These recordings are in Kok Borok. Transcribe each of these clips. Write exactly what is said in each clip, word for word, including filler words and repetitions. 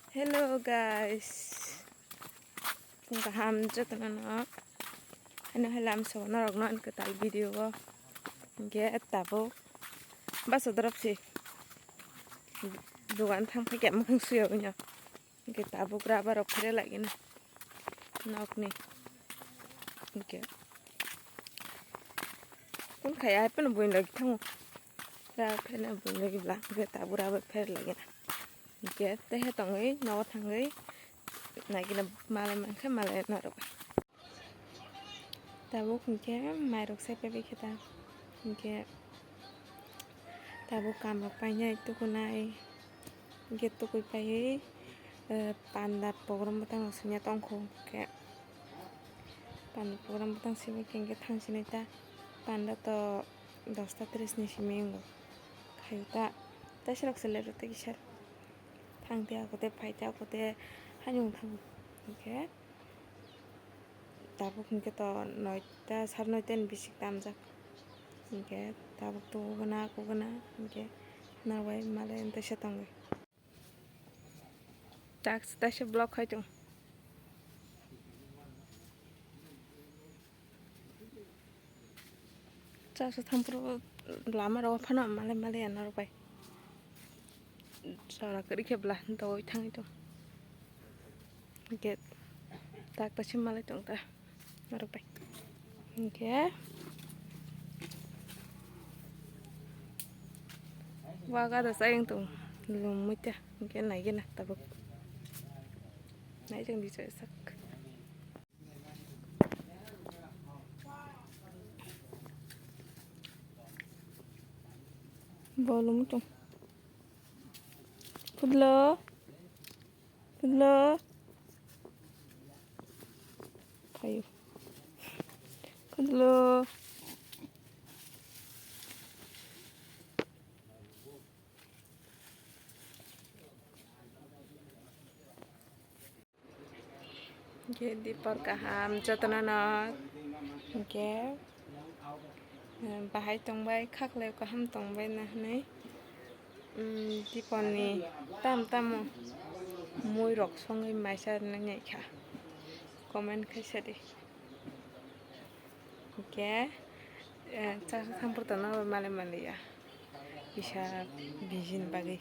Hello guys, kaham jotono no. Ano hai lamso norok no ang kwtal video o. Hingke tabuk basa dorop si dogan thang khe mukhang suya wngya. Hingke tabuk rubber rok phere lagina nokni. Hingke kun khai ai pano buin lagi thango. Rubber phere na buin lagi bla hingke tabuk rubber phere lagina. Hingke tehe tongwi nogo thangwi naikhe malai mankhe malai norok. Tabuk hingke mairok sai paibai khe ta hingke tabuk kamrok painai tukunai hingke tukui paiwi panda program bwtang swngya tongkho hingke panda program bwtang simi hingke thangsinai ta panda to dosta tris ni simi wngo khaio ta taisirok se lerwk tei kisa. Thang te ako te phai te ako te haino wng thango. Hingke tabuk hingke to noita sar noita ni bisik tamjak. Hingke tabuk to ugana kugana hingke nawai male teisa tongwi. Tak se taisa block khai tong. Chasa thampuru lama rok phano male male ya norok bai. Chara kwrwi khe bla dogwi thangwi tong. Hingke tak ta sim malai tong ta norok bai. Hingke waga da sayang tong lum muita hingke naigena tabuk. Naijang di sak. Bolong tong. Khudlo. Khudlo. Phaio. Khudlo. Hingke dipor kaham jotono no hingke, eh, bahai tongbai khaklai kaham tongbai na hinui, mm, diporni tam tamo mui rok songwi maisa nangya kha comment khaisa di. Hingke, eh, chasa thampur tongna bai mali mali ya. Kisa bijin bagwi.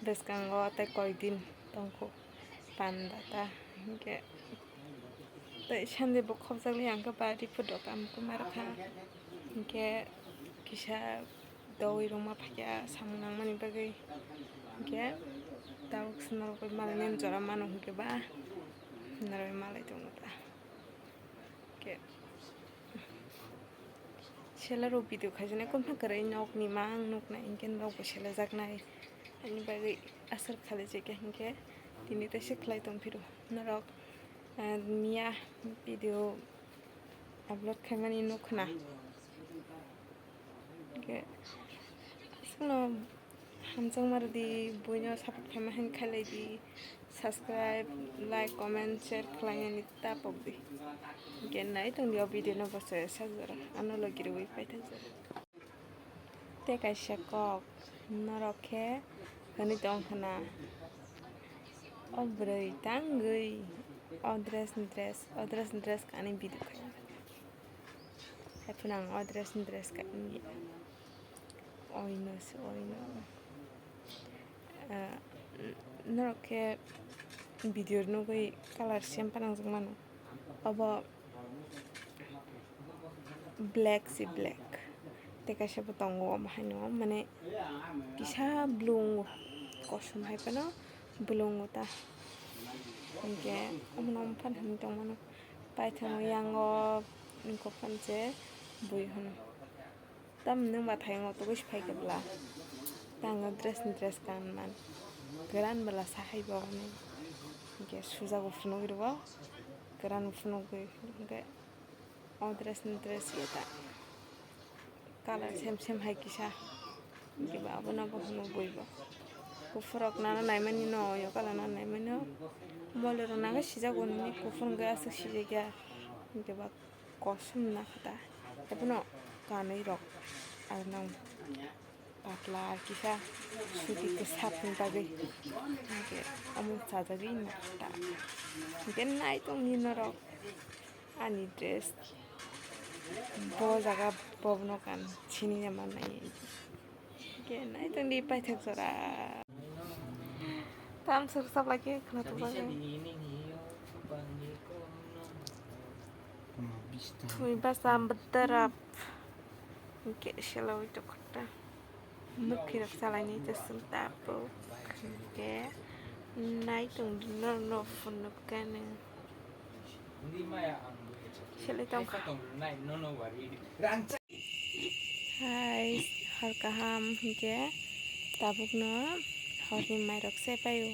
Bwskango tei koi din tongkho panda ta. Hingke tei sandi bo khopjagli ang khe bari phudo kam kuma rwkha. Hingke kisa dogwi rwma phaikha samung nangmani bagwi. Hingke tabuk se norok bai malai nini jora mano hingke ba norok bai malai tongo ta. Hingke selero video khaijaknai kok phano kwrwi nokni mang nuknai hingke norok bo selejaknai ani bagwi aswk khailaijak ya hingke tini teisa khlai tongphiro norok, ah, miya video upload khaimani nukkhna. Hingke aswkno hamjakma rwdi, buino support khaima hinwi khailai di, subscribe, like, comment, share khlainani ta pokdi. Hingke nai tongdi o video no bo se sajora, ano logi rwui paithakjak. Tei kaisa kok norok khe hwnwi tong khna, o bwrwi tangwi o dress ni dress, o dress ni dress kanwi video khai. Haiphano ang o dress ni dress kanwi oino se oino. Ah, norok khe video nugwi colour same phano nangjak mano. Obo black se black. Tei kaisa bo tongo omo haino, mane kisa blue wngkha, kosom hai phano blue wngkha ta. Hinkhe omono omo phano hinwi tongmano. Paithago yango wngkha phano se bui hino. Tamni nwng bathai wngwi tugui se phaikha bwla. Tei ang dress ni dress kanman. Kwran bwla sa hai bo hwnwi. Hinkhe sujago phunugwi rwo. Kwran phunugwi hinkhe o dress ni dress ya ta. Colour same same hai kisa. Hinkhe ba abono bo hwnwi bui bo. Kuphurrok nana naimani no, oyo colour nana naimani no. Molero nangkhe sijago nini kuphur hwnkhe aswk sijakya. Hinkhe ba kosom nakha ta. Tei bono kanwi rok arnam. Patla kisa suti kwsapni bagwi. Hinkhe omo chajagwi nokta. Hinkhe naitongni norok ani dress. Bo jaga bobono kan sini ya manai. Hinkhe naitongdi paithak jora. Tam swrwk saplai khe khwnathok bagwi. Thwi basa bwtharap. Hinkhe selawi tongkha ta. Mwkhwirok chalaini chwswng tabuk. Hinkhe naitongdi norokno phunukgani. Selai tongkha. Hai, hor kaham hinkhe tabukno horni mairok se paio.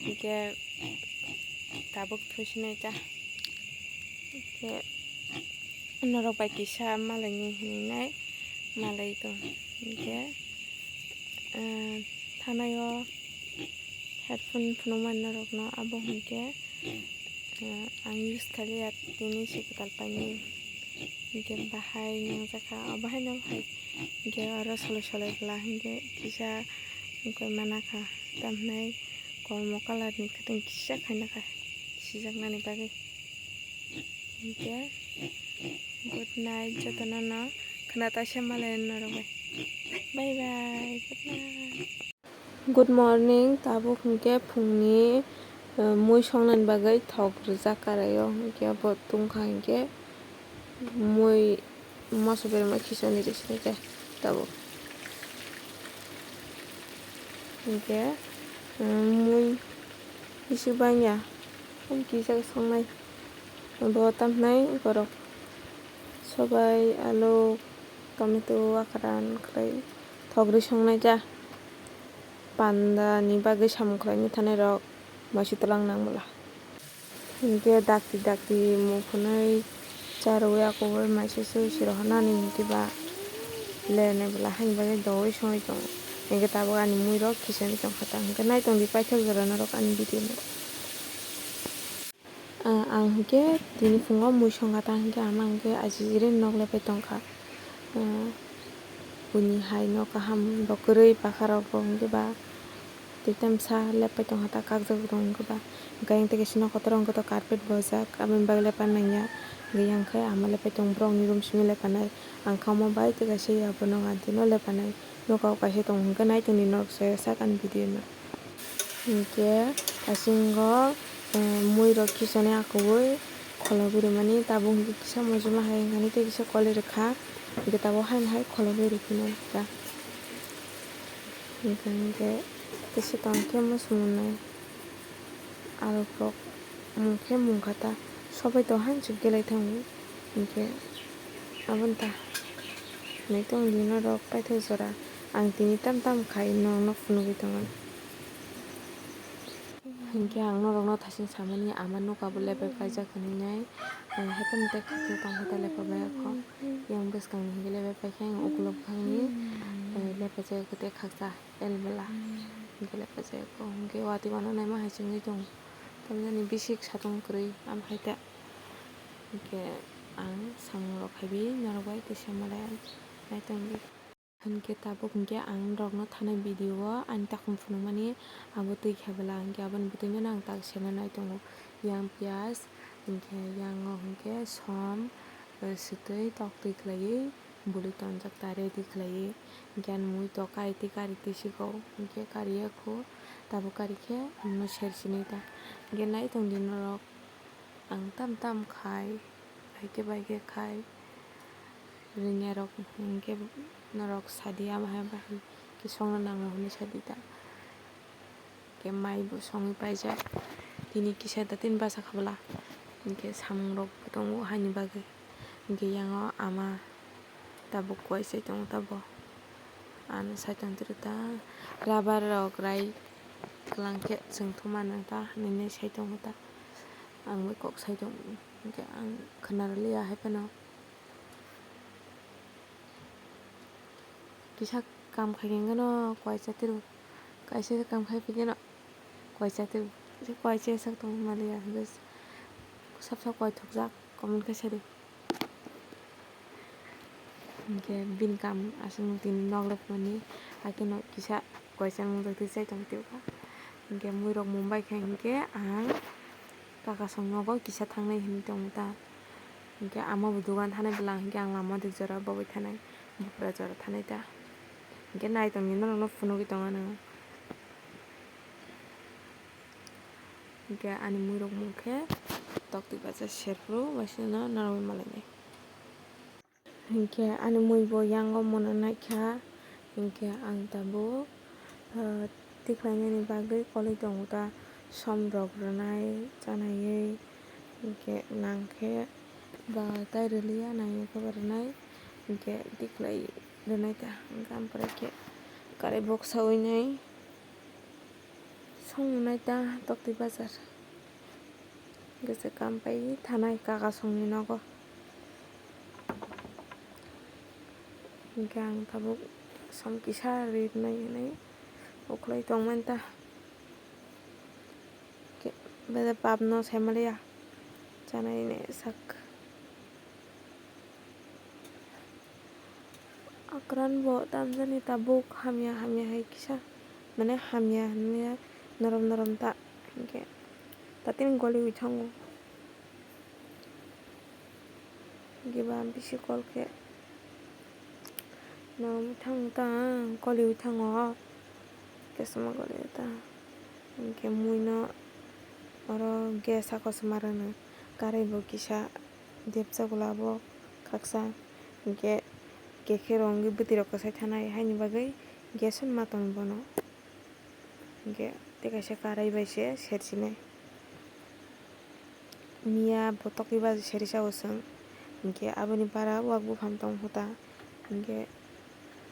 Hinkhe tabuk thusinai ta. Hinkhe norok bai kisa malaini hinwi nai malai tong. Hinkhe, ah, thanai o headphone phunukmani norokno abo hinkhe, ah, ang use khaliya tini se kwtal painani. Hinkhe bahai nangjakha, o bahai no hai hinkhe oro soloi soloi bwla hinkhe kisa wngkha manakha tamhinai kolmo colour ni kwtwng kisa khainakha sijaknani bagwi. Hinkhe good night jotono no khwna taisa malai norok bai. Bye bye, good night. Good morning, tabuk hinkhe phungni, eh, mui songnani bagwi thok rijak karaio, hinkhe bo tungkha hinkhe mui moso berma khisani rijak tabuk. Hinkhe, eh, mui bisi bangya, kisa songnai. Bo tamhinai borok sobai, alu, tomato, akran khlai thok ri songnai ja. Panda ni bagwi samung khlaina thanai rok maisu twlang nang bwla. Hinkhe dakti dakti mung phunui charwi akwui maisu sui siro hwnani hinkhe ba lene bwla haini bagwi dogwi songwi tongo. Hinkhe tabuk ani mui rok khisani tongkha ta hinkhe naitongdi paithak jora norok ani video no. Ah, ang hinkhe tini phungo mui songkha ta hinkhe ama hinkhe ajijirin nok lepai tongkha. Ah, buini hai nok kaham bo kwrwi pakha rok bo hinkhe ba tei tamsa lepai tongkha ta kakjagwi tong hinkhe ba. Hinkhe ayang tei kaisa nok kotor o hinkhe to carpet bojak aboni bagwi lepan nangya. Hinkhe yang khe ama lepai tong borokni room simi lepanai. Ang kha omo bai tei kaisa ya bo nok aunty no lepanai. Noka o kaisa tongo hinkhe naitongdi norok soya sak ani video no. Hinkhe asingo, eh, mui rok khisani akwui kholobwi rwmani tabuk hinkhe kisa mojolo hai wngkha tei kisa koli rwkha hinkhe tabuk haino hai kholobwi rwphino ta hinkhe hinkhe kisa tongkhe muchungnai. Aro borok mungkhe mungkha ta sobai to hanjak belai thango hinkhe aboni ta naitongdi norok paithak jora ang tini tam tam khai norokno phunugwi tongo. Hinkhe ang norokno thasing samani ama noka bo lepai paijak hinwi nai, eh, haikhe tei khaksa tongkha ta lepai bai kho yang bwskangni hinkhe lepai paikhe ang ukulok bwkhakni, eh, lepai jagwi tei khaksa. El bwla. Hinkhe lepai jagwi kho. Hinkhe watwi mano naima hai se wngwi tongo. Tamjani bisik satung kwrwi, amo hai ta. Hinkhe ang samung rok khaiwi norok bai tei se malai naitongdi. Hinkhe tabuk hinkhe ang norokno thanai video o ani takhum phunukmani abo twi khe bwla. Hinkhe aboni bwtwino ang tak sena naitongo. Yang piyaj, hinkhe yang o hinkhe som, eh, swtwi tok twi khlaiwi. Bwlwi tonjak ta ready khlaiwi. Hinkhe ani mui to kari twi kari twi sikgo. Hinkhe kari ya kho tabuk kari khe ano ser sinai ta. Hinkhe naitongdi norok ang tam tam khai, bai khe bai khe khai. Rwngya rok hinkhe norok sadi abo hai bahai khe songna nango hinwi sadi ta. Khe mai bo songwi paijak. Tini kisa da tini basa khabla. Hinkhe samung rok bo tongo haini bagwi. Hinkhe yang o ama tabuk kowai sai tongo tabo. Ano sai tong tiro ta rubber rok rai kwlang khe chwng thuma nang ta hinwi sai tongo ta. Ang bai kok sai tongo. Hinkhe ang khna rwliya hai phano. Kisa kam khai khe no kowai chatiro. Kaisa kam khai phikeno kowai chatiro. Kisa kowai chesak tongma liya hwnkhe sap sap kowai thokjak comment khai sadi. Hinkhe bini kam aswk nwng tini nok lepmani, haikhe no kisa koichang nukjakti chai tongtio. Hinkhe muirok mung bai khe hinkhe ang kakasong nogo kisa thangnai hinwi tongo ta. Hinkhe amo bo dogan thanai bwla hinkhe ang lama dik jora bogwi thanai, bupra jora thanai ta. Hinkhe nai tongdi norokno phunugwi tongo ano. Hinkhe ani muirok mung khe Toktwi Bazar serphuru waisano narwgwi malainai. Hinkhe ani mui bo yango mona naikha, hinkhe ang tabuk, ah, tikhlainani bagwi koloi tongo ta, som rok rwnai chanaiwi, hinkhe nangkhe ba tai rwliya nangya khe ba rwnai, hinkhe tikhlai rwnai ta, hinkhe ampore khe karai boksawi nai. Song nai ta Toktwi Bazar. Gese kam pai thanai kakasongni nogo. Hinkhe ang tabuk som kisa rinai hinwi ukhlai tongmani ta. Ke-, bede pap no saimaliya. Chanai ne sak. Akran bo tamjani tabuk hamya hamya hai kisa, mane hamya hinmaya norom norom ta, hinkhe tatini goliwi thango. Giba bisi kol khe noromwi thango ta, koliwi thango, kesma goliwi ta. Hinkhe muino oro gas saka sima rwno, karwi bo kisa depsa gula bo khaksa, hinkhe kekhe rw wngwi bwtwi rok kwsai thanai, haini bagwi gas ma tongo bono, hinkhe tei kaisa karai bai se serchinai. Miya bo Toktwi Bazar serisa o chwng, hinkhe aboni bara wak buphang tong huta, hinkhe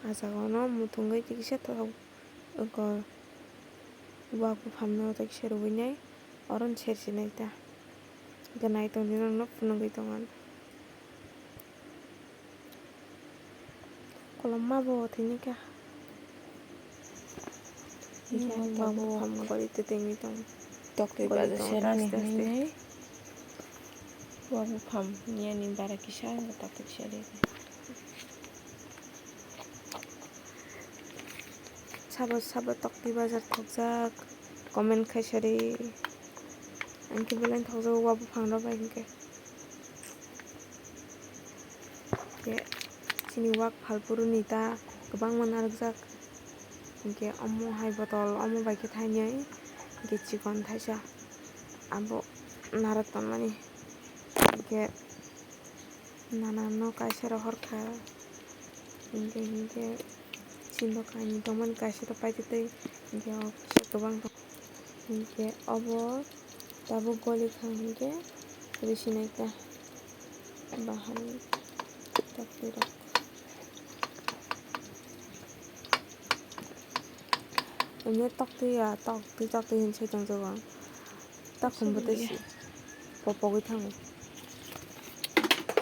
ah jaga o no muthungwi tei kisa thok. Oko wak buphang no tei kisa rwui nai, oro ni sersi nai ta. Hwnkhe nai tongdi norok no phunugwi tongo. Kolom ma bo thwini kha. Wak buphang kori te tengwi tongo. Toktwi Bazar serani hinwi nai. Wak buphang niyani bara kisa wngkha, toktwi kisa ri. Sabo sabo Toktwi Bazar thokjak, comment khai sari. Ang khe belai thokjago wak buphang rok bai hinkhe. Khe chini wak phalphuru ni ta kwbangma narwkjak. Hinkhe omo hai botol omo bai khe thainwi hinkhe chikon thaisa abo narwk tonmani. Hinkhe nana no kaisa rohor kha. Hinkhe, hinkhe chini dokan ni tongmani kaisa to paitwtwi, hinkhe o kisa kwbang tong-, hinkhe obo tabuk goli kha hinkhe risi nai ta bahai toktwi rok. Emne toktwi ya, toktwi, toktwi hinwi sai tongjago ang. Takhum bwtwi si popogwi thango.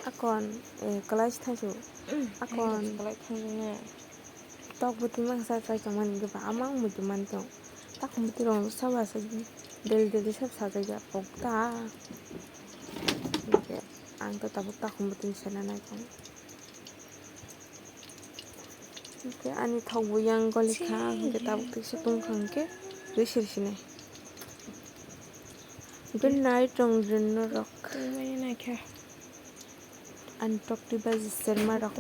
Akon, eh, kwlai si thangsu. Akon. Kwlai thangjaknai. Tok bwtwi mangsa chai tongmani hinkhe ba amang muitu mantong. Takhum bwtwi rok sabo aswk deli deli sab sajagya pok ta. Hinkhe ang to tabuk takhum bwtwi sana nai tongo. Hinkhe ani thok bo yang goli kha, hinkhe tabuk teksa tong kha hinkhe rwi sir sinai. Good night rong rin norok. Ani toktwi baji serma rok.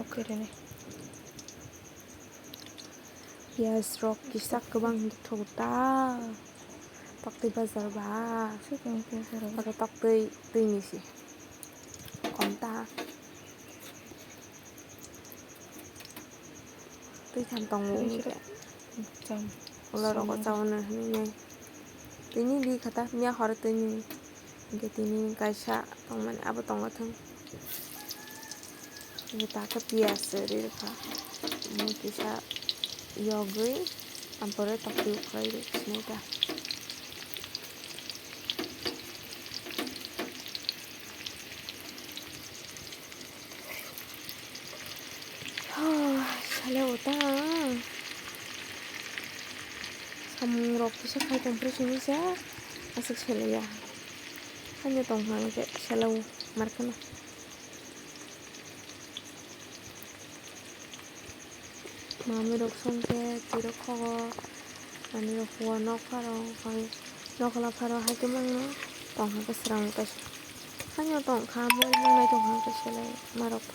Piyaj rok kisa kwbang hinkhe thogo ta. Toktwi bazar ba. Aro toktwi twi ni si. Kom ta. Twi tham tongo hinkhe. Ulo rogo chao no hinwi nai. Tini di khata miya horo tini. Hinkhe tini kaisa tongmani abo tongo thung. Hinkhe takhe piyaj se ri rwkha. Omo kisa yogwi ampore tokti ukhlai rw sinai ta. Sale o ta. Samung rok kisa khai tong phuru sini sa aswk sele ya. Hanya tong hang se sele o markano. Mamirok songkhe twi rok khogo, manwi rok huo nok pharo, hai nok la pharo, hai khe mangno tong kha khe srang kaisa. Haino tong kha, mol mangnai tong kha khe selai marok.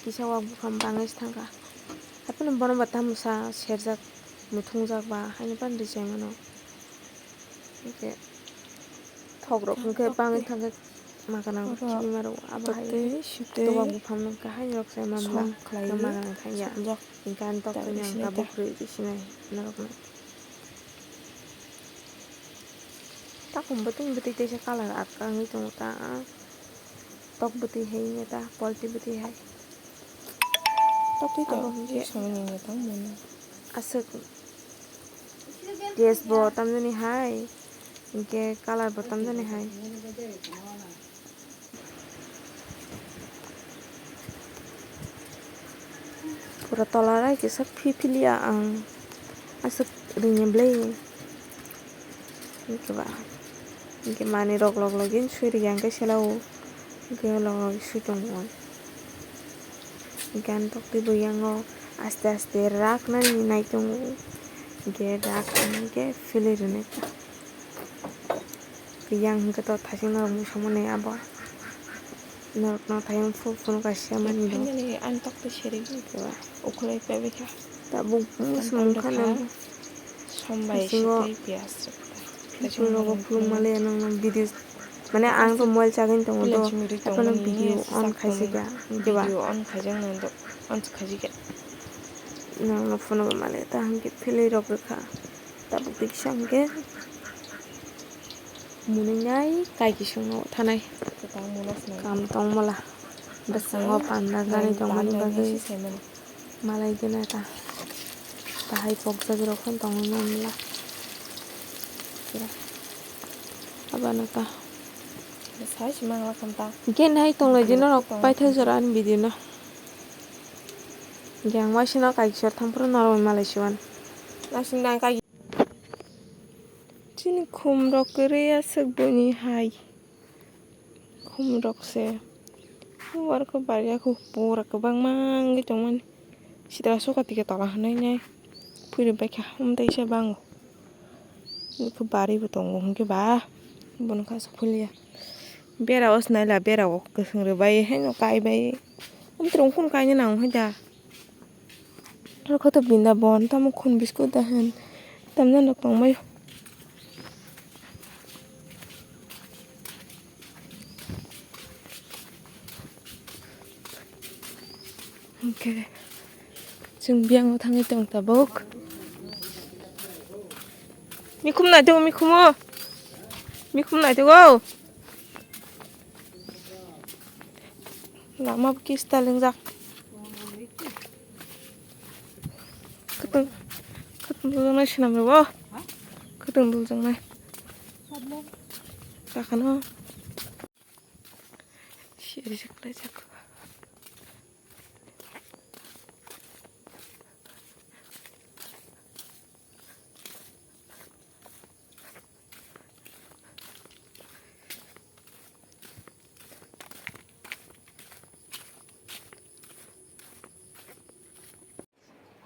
Kisa wak buphang bangwi se thangkha. Haphano bono ba tamo sa serjak, muthungjak ba haino phano rijai mano. Hwnkhe thok rok hwnkhe bangwi thangkhe ma gwnang khibima rok abo hai. Tei sitei tei wak buphang no kahai rok se mamla song khlaiwi magrang thangya. Sumjak. Hwnkhe ani tok tei ang tabuk rwi sinai norokno. Takhum bwtwi bwtwi teisa colour ak wngwi tongo ta. Tok bwtwi hai wngya ta, polti bwtwi hai. Tok twi to, abo hwnkhe twi songwi nangya tang mano. Aswk taste bo tamjani hai, hwnkhe colour bo tamjani hai. Pura tola rai kisa phiphiliya ang aswk ringya ble. Hwnkhe ba, hwnkhe manwi rok lok login sui rikya hwnkhe sela o, hwnkhe lok login sui tongo. Hwnkhe ani tok twi bo yango aste aste rak nani nai tongo, hwnkhe rak hwnkhe philwi rwnai. Yang hwnkhe to thasing norok mui samani abo. Norokno thayung phuru phuru kaisa mani do. Finally, ang tok twi serigwi. Keba. Ukhulai pebikha. Tabuk mung swmung kha nang. Sombai bisingo sitei piyas rok. Phuru rogo phulung male nang nang video. Mane ang to mobile chagin tongo do. Haphano video on khaisika. Keba. Video on khaijak nang do. On khaijak. Nang no phone male ta hwnkhe philwi rok rwkha. Tabuk twi kisa hwnkhe. Mwnwi nai kaiki songno thanai. Kwbang mula swnam. Kam tongmala. Bwskango panda gari tongmani bagwi malai gwnai ta. Tahai pokjagwi rok phano tongwi manla. Abano ta. Sai si mangla khamta. Gen hai tonglai di norok paithak jora ani video no. Gen waisino kaiki sor thangphuru norok malai siwan. Aswk nang kaiki. Chini khum rok kwrwi aswk boni hai. Khum rok se. Oro khe bari ya khe pura kwbangma wngwi tongmani. Sitra soka tike tola hwnwi nai. Phuri baikha hwn teisa bango. Bari bo tongo hwnkhe ba. Bono kha aswk phulia. Bera o swnai la bera o kwswng rwbai haino kaibai. Amtwrwng phano kaina nango hai da. Oro khe to binda bon tamo khun biskut da hwn tamjani rok tongbaio. Hwnkhe chwng biyang o thangwi tong tabuk. Mikhum naitugw, mikhumo. Mikhum naitugw. Lama bo kista lingjak. Kwtwng, kwtwng duljaknai swnam rw o. Kwtwng duljaknai. Kakano. Sirijak laijak.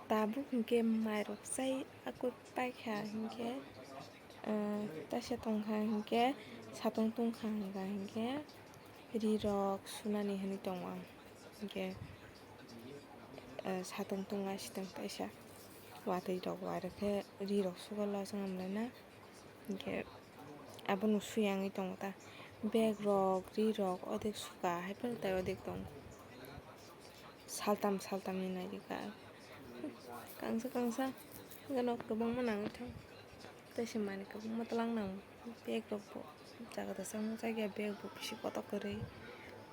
Tabuk hinkhe mairok chai akut paikha hinkhe, ah, taisa tongkha hinkhe, satong tongkha hinkha hinkhe, rirok sunani hinwi tongo ang hinkhe. Eh, satong tongla sitong taisa watwi rok wairokhe rirok sugar losong hamlaina hinkhe abono suyangwi tongo ta bag rok rirok odek suka haiphano tai odek tongo saltam saltamni nairikha kangsa kangsa hwnkhe nok kwbangma nangwi thang. Tei se manwi kwbangma tlang nang bag rok bo jaga da chang chak ya bag bo bisi kotor kwrwi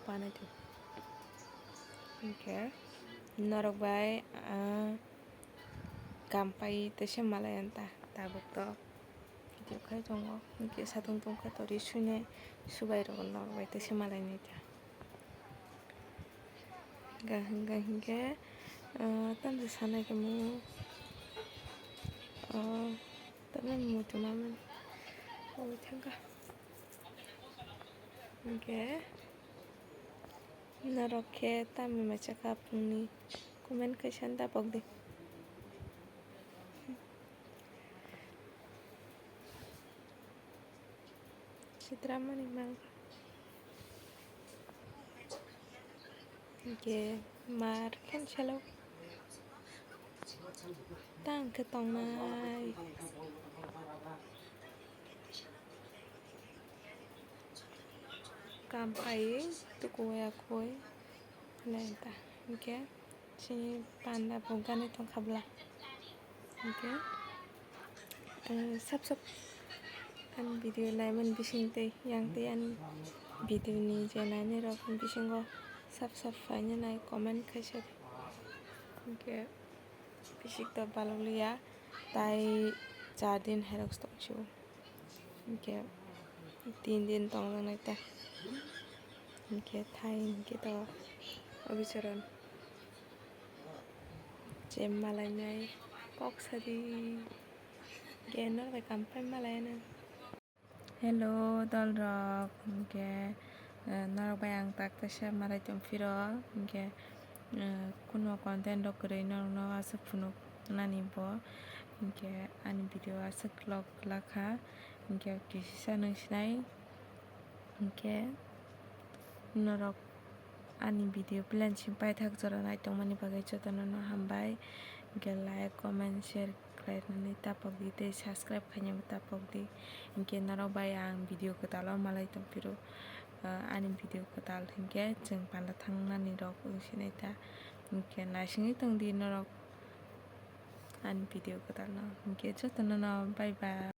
banai tong hinkhe norok bai ah kam pai tei se malai ta tabuk to video khai tongo hinkhe satung tungkha tori suinai subai rok norok bai tei se malai nai ta. Hwnkha hwnkha hinkhe, ah, tamsa sana khe mo, ah, tamsa muchungma mani. Obo thangkha. Hinkhe, Norok khe tamni macha kha phungni? Comment khaisa da pokdi. Sitramani mang. Hingke mar khen selo. Tang khe tongnai. Kam pai tuku ya koi. Lenta. Hingke. Chini panda bo ganwi tongkha bwla. Hingke, eh, sab sab ani video naimani bising tei yang tei ani video ni je nainai rok bisingo sab sab phaina nai comment khaisa. Hingke, bisik to balok liya, tai char din hai rok tong sio. Hingke tin din tongjaknai ta. Hingke thai hingke to obicharon. Je malainai kok sadi. Hingke norok bai kam pai malaina. Hello dolrok, hingke, eh, norok bai ang tak kaisa malai tongphiro, hingke, eh, kuno content rok kwrwi norokno aswk phunuknani bo, hingke ani video aswk vlog lakha. Hingke kisisa nung sinai, hingke norok ani video plan sing paithak jora naitongmani bagwi jotono no hambai. Hingke like, comment, share khlainani tapokdi tei subscribe khainani tapokdi. Hingke norok bai ang video kwtalo malai tongphiro, ah, ani video kwtal hingke chwng panda thangnani rok wng sinai ta. Hingke naisingwi tongdi norok ani video kwtalno. Hingke jotono no bye bye.